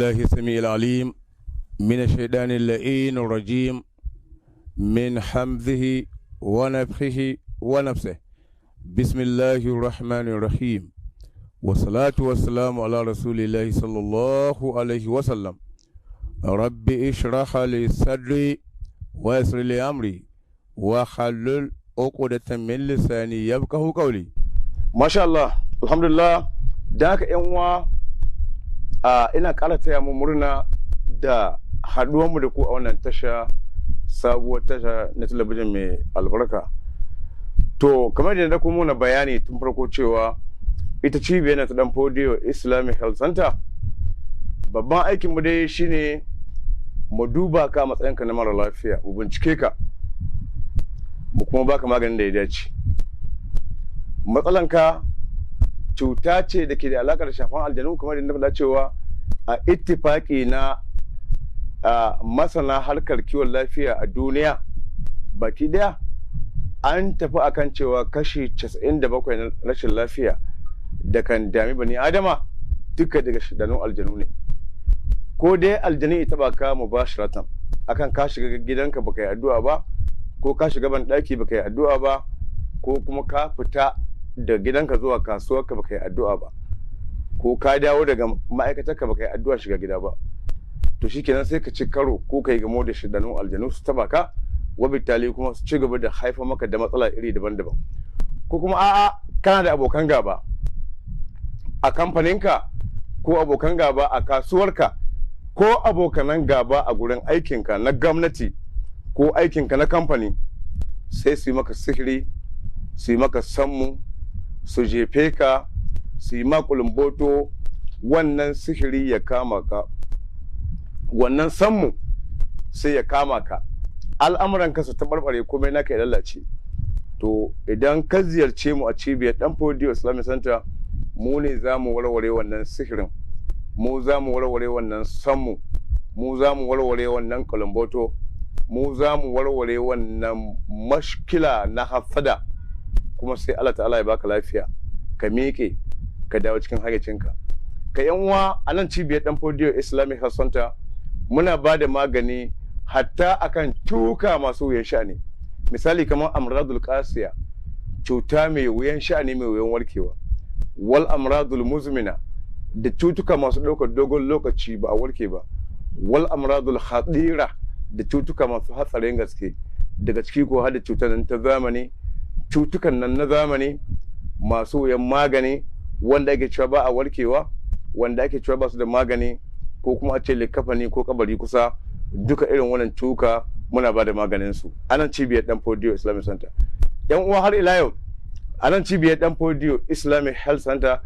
بالله السميع العليم من الشيطان اللعين الرجيم من حمزه ونفخه ونفسه. بسم الله الرحمن الرحيم، والصلاة والسلام على رسول الله صلى الله عليه وسلم. رب اشرح لي صدري ويسر لي أمري واحلل عقدة من لساني يفقهوا قولي. Masha Allah, alhamdulillah, da haka yan uwa, ina ƙara taya mu murna da haɗuwanmu da ku a wannan tasha, sabuwar tasha na talabijin mai albarka. To, kamar da na kuma muna bayani tun farko cewa ita cibiyar na ta Dan Fodiyo Islamic Health Center, babban aikinmu dai shine mu duba ka matsayinka na mara lafiya, mu bincike ka, mu kuma baka maganin da ya dace. Matsalanka cuta ce da ke da alaƙar da shafan aljanu, kamar da na faɗa cewa a ittifaƙi na masana harkar kiwon lafiya a duniya baki daya, an tafi akan cewa kashi 97 na rashin lafiya da kan dami bani adama duka daga shidanun aljanu ne. Ko dai aljanu ita ba ka mubasharatan akan ka shiga gidanka baka yi addu'a ba, ko ka shiga ban ɗaki baka yi addu'a ba, ko kuma ka fita da gidanka zuwa kasuwarka baka yi addu'a ba, ko ka dawo daga ma'aikatarka baka yi addu'a shiga gida ba, to shikenan sai ka ci karo ko ka yi gamo da shidanun aljanu su taba ka, wabitali kuma su ci gaba da haifar maka da matsala iri daban-daban. Ko kuma a'a, kana da abokan gaba a kamfaninka, ko abokan gaba a kasuwarka, ko abokanan gaba a gurin aikinka na gwamnati ko aikinka na kamfani, sai su yi maka sihiri, su yi maka sammu, su jefe ka, su yi ma kulumboto, wannan sihiri ya kama ka, wannan sammu sai ya kama ka, al'amuranka su taɓarɓare, komai naka ya lalace. To, idan ka ziyarce mu a cibiyar Dan Fodiyo Islamic Center, mu ne za mu warware wannan sihirin, mu za mu warware wannan sammu, mu za mu warware wannan kulumboto, mu za mu warware wannan mashkila na hassada, kuma sai Allah ta'ala ya baka lafiya, ka miƙe, ka dawo cikin hayyacinka. Ka yan uwa, a nan cibiyar Dan Fodiyo Islamic Health Center muna ba da magani hatta akan cutuka masu wuyan sha'ani, misali kamar amradul qasiya, cuta mai wuyan sha'ani, mai wuyan warkewa, wal amradul muzmina, da cutuka masu ɗaukar dogon lokaci ba a warke ba, wal amradul hadira, da cutuka masu hatsarin gaske, daga ciki ko har da cutar nan ta zamani, cutukan nan na zamani masu wuyan magani, wanda ake cewa ba a warkewa, wanda ake cewa ba su da magani, ko kuma a ce likafani ko kabari kusa. Duka irin wannan cuka muna ba da maganin su a nan cibiyar Dan Fodiyo Islamic Center. Yan uwa, har ila yau a nan cibiyar Dan Fodiyo Islamic Health Center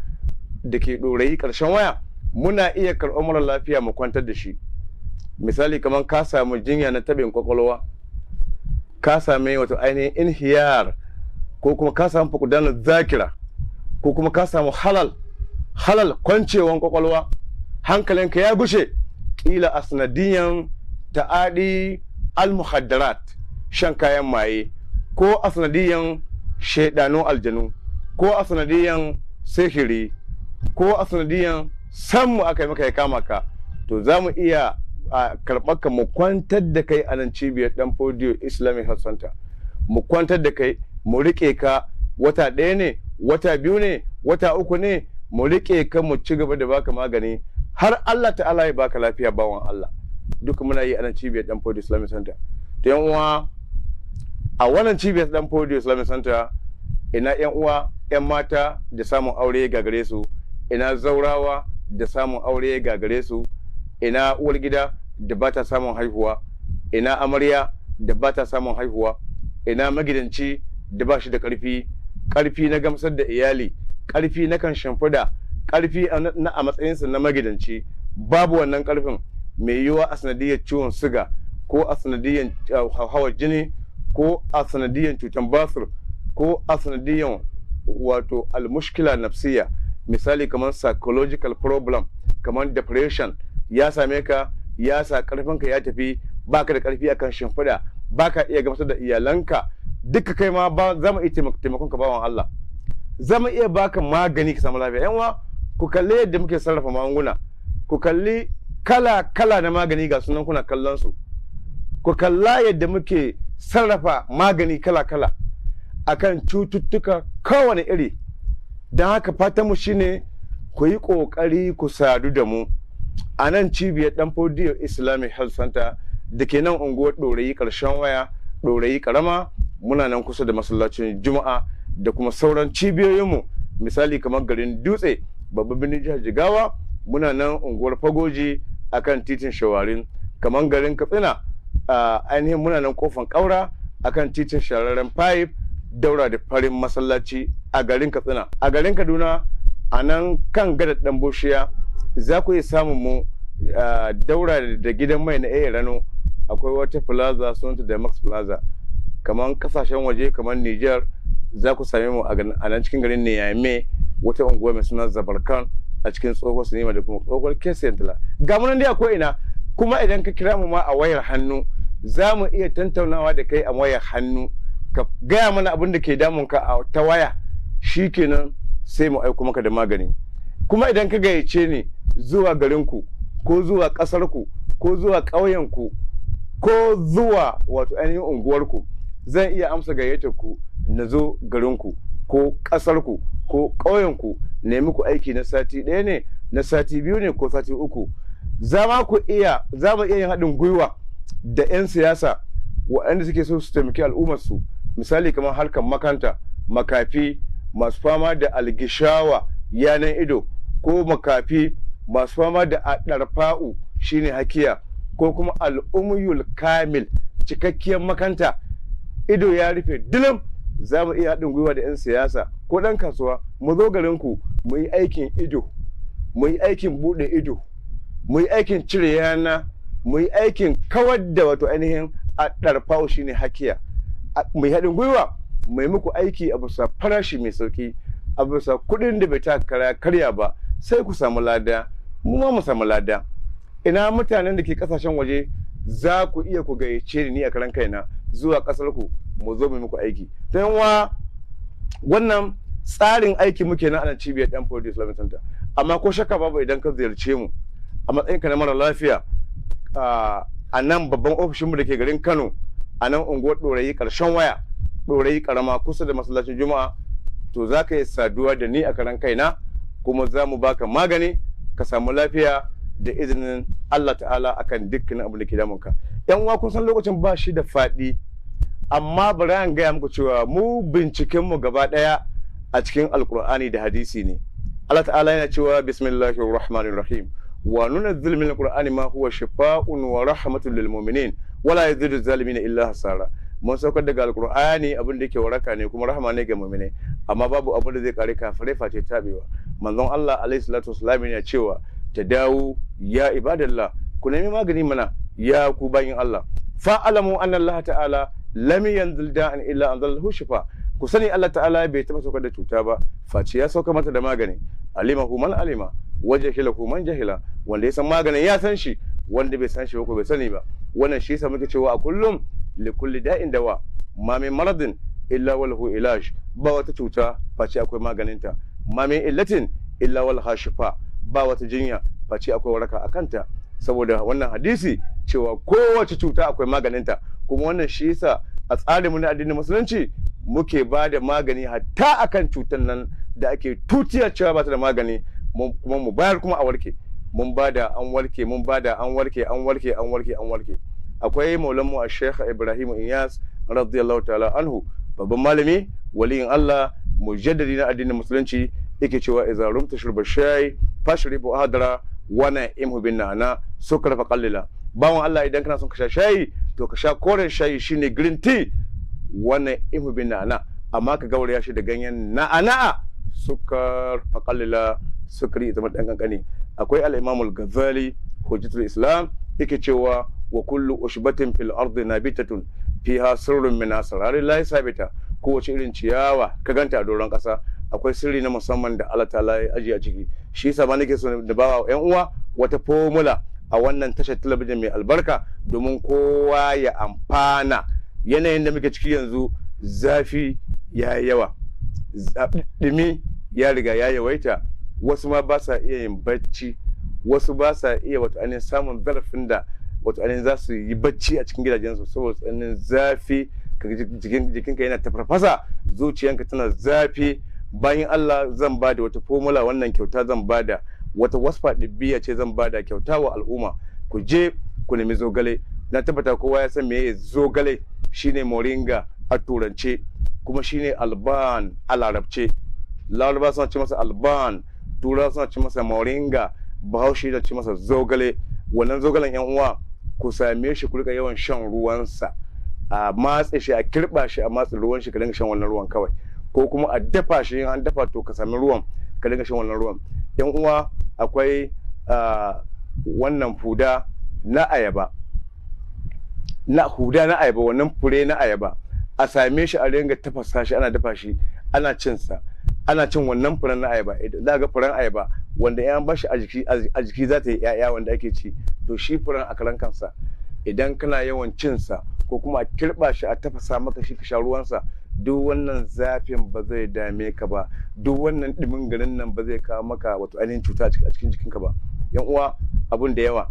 da ke Ɗorayi Ƙarshen Waya, muna iya karɓar mara lafiya mu kwantar da shi. Misali kamar ka samu jinya na tabin kwakwalwa, ka sami wato ainihin inhiyar, ko kuma ka samu fukudanar zakira, ko kuma ka samu halal halal, kwancewan kwakwalwa, hankalinka ya gushe, kila a sanadiyan ta'adi almuhaddarat, shan kayan maye, ko a sanadiyan shaidanu aljanu, ko a sanadiyan sihiri, ko a sanadiyan sammu aka yi maka ya kama ka, to za mu iya a karɓar ka mu kwantar da kai a nan cibiyar Dan Fodiyo Islamic Health Center. Mu kwantar da kai, mu riƙe ka, wata 1 ne, wata 2 ne, wata 3 ne, mu riƙe ka, mu ci gaba da baka magani har Allah ta'ala ya baka lafiya, bawan Allah. Duka muna yi a nan cibiyar Dan Fodiyo Islamic Center. To yan uwa, a wannan cibiyar Dan Fodiyo Islamic Center, ina yan uwa yan mata da samun aure gagare su, ina zaurawa da samun aure gagare su, ina uwar gida da ba ta samun haihuwa, ina amarya da ba ta samun haihuwa, ina magidanci da ba shi da ƙarfi, ƙarfi na gamsar da iyali, ƙarfi na kan shimfiɗa, ƙarfi na a matsayinsa na magidanci babu wannan ƙarfin, mai yiwuwa a sanadiyar ciwon siga, ko a sanadiyar hauhawar jini, ko a sanadiyar cutar basir, ko a sanadiyar wato almushkila nafsiya, misali kamar psychological problem, kamar depression ya same ka, ya sa karfinka ya tafi, baka da karfi akan shimfiɗa, baka iya gamsar da iyalanka duka, kai ma ba za mu iya taimakon ka, bawan Allah. Za mu iya baka magani ka samu lafiya. Yan ku kalli yadda muke sarrafa magunguna, ku kalli Kala-kala na magani ga sunan kuna kallon su. Ku kalla yadda muke sarrafa magani kala-kala akan cututtuka kowane iri. Don haka fatanmu shine ku yi ƙoƙari ku sadu da mu a nan cibiyar Dan Fodiyo Islamic Health Center da ke nan unguwar Ɗorayi, ƙarshen waya, Ɗorayi Ƙarama. Muna nan kusa da masallacin Juma'a, da kuma sauran cibiyoyinmu, misali kamar garin Dutse, babban birnin jihar Jigawa, muna nan unguwar Fagoji akan titin Shawarin. Kamar garin Katsina, ainihin muna nan kofan Kaura akan titin Shararren Pipe, daura da farin masallaci a garin Katsina. A garin Kaduna, a nan kan gadar Dan Boshiya, za ku iya samun mu daura da gidan mai na A Rano, akwai wata plaza sunanta da Max Plaza. Kamar kasashen waje kamar Niger, za ku same mu a nan cikin garin Niamey, wata unguwa mai suna Zabarkan, a cikin tsohuwar sinima da kuma tsohuwar Kesentala. Ga mu nan dai a ina. Kuma idan ka kira mu ma a wayar hannu, za mu iya tantaunawa da kai a wayar hannu, ka gaya mana abin da ke damun ka a ta waya, shikenan sai mu aiko maka da magani. Kuma idan ka gayyace ni zuwa garinku ko zuwa ƙasarku ko zuwa ƙauyenku ko zuwa wato ainihin unguwarku, zan iya amsa gayyatar ku na zo garinku ko ƙasarku ko ƙauyenku, nemi ku aiki na sati 1 ne, na sati 2 ne, ko sati 3. Za mu iya yin haɗin gwiwa da 'yan siyasa waɗanda suke so su taimaki al'ummarsu, misali kamar harkar makanta, makafi masu fama da algishawa, yanan ido, ko makafi masu fama da aɗarfa'u, shine hakiya, ko kuma al'umyul kamil, cikakkiyar makanta, ido ya rufe dilim. Za mu iya haɗin gwiwa da 'yan siyasa ko ɗan kasuwa, mu zo garinku mu yi aikin ido, mu yi aikin buɗe ido, mu yi aikin cire yana, mu yi aikin kawar da wato ainihin aɗarfa'u, shine hakiya. Mu yi haɗin gwiwa mu yi muku aiki a bisa farashi mai sauki, a bisa kuɗin da bai ta karya ba, sai ku samu lada, mu ma mu samu lada. Ina mutanen da ke kasashen waje, za ku iya ku gayyace ni a karan kaina zuwa kasar ku, mu zo mu muku aiki. Don wa wannan tsarin aiki muke nan a cibiyar Dan Fodiyo Islamic Center. Amma ko shakka babu, idan ka ziyarce mu a matsayin ka na mara lafiya a nan babban ofishinmu da ke garin Kano, a nan unguwar Ɗorayi, ƙarshen waya, Ɗorayi Ƙarama, kusa da masallacin Juma'a, to za ka yi saduwa da ni a karan kaina, kuma za mu baka magani ka samu lafiya da izinin Allah ta'ala akan dukkanin abin da ke damunka. Yan uwa, kun san lokacin ba shi da faɗi, amma bari an gaya muku cewa mu binciken mu gaba ɗaya a cikin Alkur'ani da hadisi ne. Allah ta'ala yana cewa: "Bismillahir rahmanir rahim, wa nunazzilu minal qur'ani ma huwa shifaa'un wa rahmatun lil mu'minin wala yazidu zalimina illa hasara." Mun saukar daga Alkur'ani abin da yake waraka ne kuma rahama ne ga mu'minai, amma babu abin da zai kare kafirai face tabewa. Manzon Allah alaihi salatu wassalam yana cewa: "Tadawu ya ibadallah", ku nemi magani mana ya ku bayin Allah. "Fa'alamu anna Allah ta'ala lam yanzil da'an illa anzalahu shifa", ku sani Allah ta'ala bai taba saukar da cuta ba face ya sauka mata da magani. "Alimahu man alima wa jahilahu man jahila", wanda ya san maganin ya san shi, wanda bai san shi ba ko bai sani ba. Wannan shi yasa muke cewa a kullum: "Likulli da'in dawa, ma min maradin illa walahu ilaj", ba wata cuta face akwai maganinta. "Ma min illatin illa walaha shifa", ba wata jinya face akwai waraka a kanta, saboda wannan hadisi cewa kowace cuta akwai maganinta. Kuma wannan shi yasa a tsarin mu na addinin Musulunci muke ba da magani hatta akan cutar nan da ake tutiya cewa ba ta da magani, kuma mu bayar kuma a warke. Mun ba da an warke, mun ba da an warke, an warke, an warke, an warke. Akwai maulanmu a Sheikh Ibrahim Inyas radiyallahu ta'ala anhu, babban malami, waliyin Allah, mujaddadi na addinin Musulunci, yake cewa: "Idza rumta shurba shayi fashribu hadra wa na'imhu bin na'na sukar fa qallila." Bawan Allah, idan kana son ka sha shayi, to ka sha koren shayi, shine green tea, wa na'imhu bin na'na, amma ka gauraya shi da ganyen na'ana'a, sukar fa qallila, sukari zama dan kankani. Akwai al-Imam al-Ghazali, hujjatul Islam, yake cewa: "Wa kullu ushbatin fil ardi nabitatun fiha sirrun min asrarillahi sabita." Kowace irin ciyawa ka ganta a doron kasa, akwai sirri na musamman da Allah ta'ala ya ajiye a ciki. Shi yasa ma nake so da bawa yan uwa wata formula a wannan tashar talabijin mai albarka domin kowa ya amfana. Yanayin da muke ciki yanzu, zafi ya yawa, ɗumi ya riga ya yawaita, wasu ma ba sa iya yin bacci. Wasu ba sa iya wato ainihin samun zarafin da wato ainihin za su yi bacci a cikin gidajensu saboda tsananin zafi. Jikinka yana tafarfasa, zuciyanka tana zafi. Bayan Allah, zan ba da wata formula, wannan kyauta zan ba da, wata wasfa ɗibbiya ce zan ba da kyauta wa al'umma. Ku je ku nemi zogale. Na tabbata kowa ya san meye zogale, shine moringa a turance, kuma shine alban a larabce. Laraba suna ce masa alban, turawa suna ce masa moringa, Bahaushe da ce masa zogale. Wannan zogalen, yan uwa, ku same shi, ku rika yawan shan ruwansa. A matse shi, a kirba shi, a matse ruwan shi, ka dinga shan wannan ruwan kawai, ko kuma a dafa shi. In an dafa, to ka sami ruwan, ka dinga shan wannan ruwan. Yan uwa, akwai wannan huda na ayaba, na huda na ayaba, wannan fure na ayaba, a same shi, a dinga tafasa shi, ana dafa shi, ana cin sa, ana cin wannan furen na ayaba. Za ga furen ayaba wanda in an bashi a jiki za ta yi 'ya'ya wanda ake ci. To shi furen a karan kansa, idan kana yawan cin sa, ko kuma a kirba shi, a tafasa maka shi, ka sha ruwansa, duk wannan zafin ba zai dame ka ba, duk wannan ɗumin garin nan ba zai kawo maka wato ainihin cuta a cikin jikinka ba. Yan uwa, abun da yawa,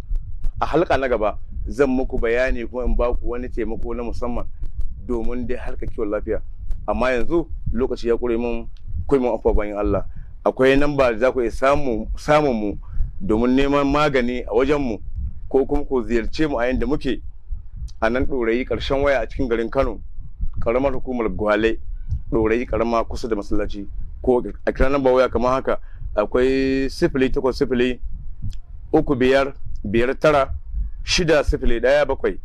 a halka na gaba zan muku bayani kuma in baku wani taimako na musamman domin dai harkar kiwon lafiya, amma yanzu lokaci ya ƙure mun. Kai mun afuwa, bayan Allah. Akwai namba da za ku iya samun mu domin neman magani a wajen mu, ko kuma ku ziyarce mu a yanda muke a nan Ɗorayi, ƙarshen waya, a cikin garin Kano, ƙaramar hukumar Gwale, Ɗorayi ƙarama, kusa da masallaci, ko a kira namba waya kamar haka. Akwai 08035596017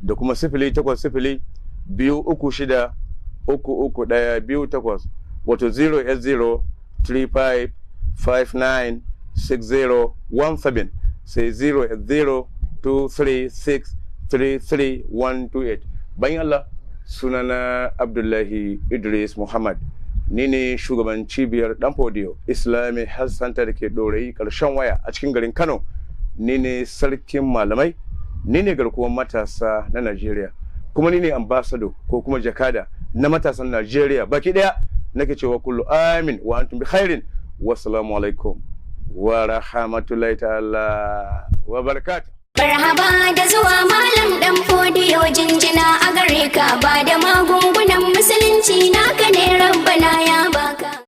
da kuma 08023633128, wato 08035596017, sai 08023633128. Bayan Allah, sunana Abdullahi Idris Muhammad, ni ne shugaban cibiyar Danfodiyo Islamic Health Center da ke Ɗorayi, ƙarshen waya, a cikin garin Kano. Ni ne sarkin malamai, ni ne garkuwar matasa na Najeriya, kuma ni ne ambassador ko kuma jakada na matasan Najeriya baki ɗaya. Nake cewa kullu amin wa antum bi khairin. Wassalamu alaikum wa rahmatullahi ta'ala wa barakatuh. Marhaba da zuwa Malam Dan Fodiyo, jinjina a gare ka, ba da magungunan musulunci naka ne, Rabbana ya baka.